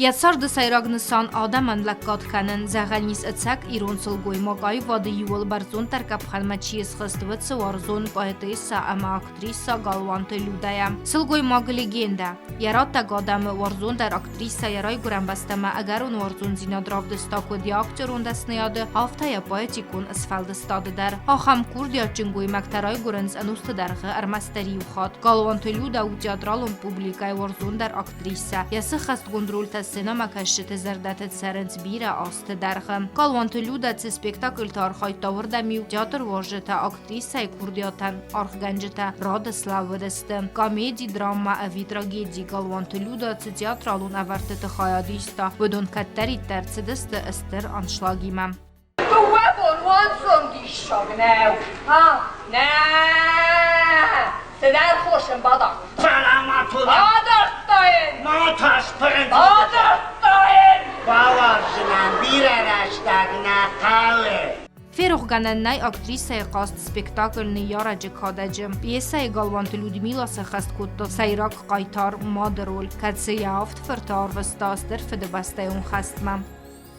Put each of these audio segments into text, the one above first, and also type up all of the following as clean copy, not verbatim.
Йӕ царды сӕйраг нысан адӕмӕн лӕггад кӕнын, зӕгъӕн ис ӕцӕг ирон сылгоймаг аивады иууыл бӕрзонддӕр къӕпхӕнмӕ чи схызт, уыцы уарзон поэтесса ӕмӕ актрисӕ Галуанты Людӕйӕ. Сылгоймаг-легендӕ. Йӕ раттӕг адӕмы уарзондӕр актрисӕ йӕ райгуырӕн бӕстӕмӕ ӕгӕрон уарзондзинад равдыста куыд йӕ актерон дӕсныйады, афтӕ йӕ поэтикон сфӕлдыстады дӕр. Ахӕм курдиатджын гоймӕгтӕ райгуырынц ӕнусты дӕргъы ӕрмӕстдӕр иу хатт. Галуанты Людӕ у театралон публикӕйы уарзондӕр актрисӕ. Йӕ сыххӕстгонд рольтӕ сценӕмӕкӕсджыты зӕрдӕты цӕрынц бирӕ азты дӕргъы. Галуанты Людӕ цы спектакльты архайдта, уырдӕм-иу театруарзджытӕ актрисӕйы курдиатӕн аргъгӕнджытӕ рады слӕууыдысты. Комеди, драма ӕви трагеди Галуанты Людӕ цы театралон ӕвӕрдтыты хайад иста, уыдон кӕддӕриддӕр цыдысты стыр аншлагимӕ. Дыууӕ бон уанцон диссаг нӕу. А, нӕ! Цыдӕр хос ын бадардта. Фӕлӕ ма тона. Бадардта йын! Ма тас пырын. Бадардта йын! Бауарзынӕн бирӕ рӕстӕг нӕ хъӕуы. Ферохгӕнӕн нӕй актрисӕйы хъазт спектакль «Ныййарӕджы кадӕджы». Пьесӕйы Галуанты Людмила сӕххӕст кодта сӕйраг хъайтар мады роль, кӕцы йӕ авд фырты арвыста Стыр Фыдыбӕстӕйон хӕстмӕ.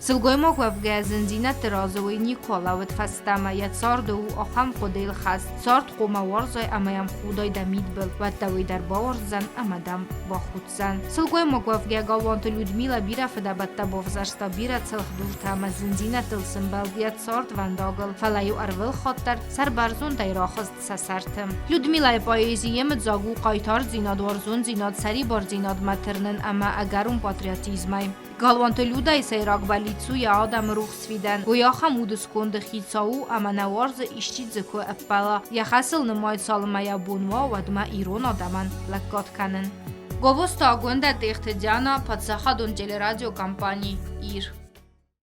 Сылгоймаг уӕвгӕ зындзинӕдты разы уый никуы алӕууыд фӕстӕмӕ, йӕ царды у ахӕм хъуыдыйыл хӕст, цард хъуамӕ уарзай ӕмӕ йӕм худай дӕ мидбыл, уӕд дӕ уый дӕр бауарздзӕн ӕмӕ дӕм бахуддзӕн. Сылгоймаг уӕвгӕ Галуанты Людмилӕ бирӕ фыдӕбӕттӕ бавзӕрста, бирӕ цӕлхдуртӕ ӕмӕ зындзинӕдтыл сымбӕлд йӕ цардвӕндагыл, фӕлӕ-иу ӕрвылхатт дӕр сӕрбӕрзондӕй рахызт сӕ сӕрты. Людмилӕйы поэзи йемыдзаг у хъайтардзинад, уарзондзинад, сӕрибардзинадмӕ тырнын ӕмӕ ӕгӕрон патриотизмӕй. Галуанты Людӕйы сӕйраг бӕллиц у йӕ адӕмы рухс фидӕн. Уый ахӕм уды сконды хицау у, ӕмӕ нӕ уарзы исчи дзы куы ӕппӕла. Йӕ хӕсыл нымайы, цалынмӕ йӕ бон уа, уӕдмӕ ирон адӕмӕн лӕггад кӕнын. Гобозты Агуындӕ, Тъехты Диана, паддзахадон телерадиокомпани «Ир».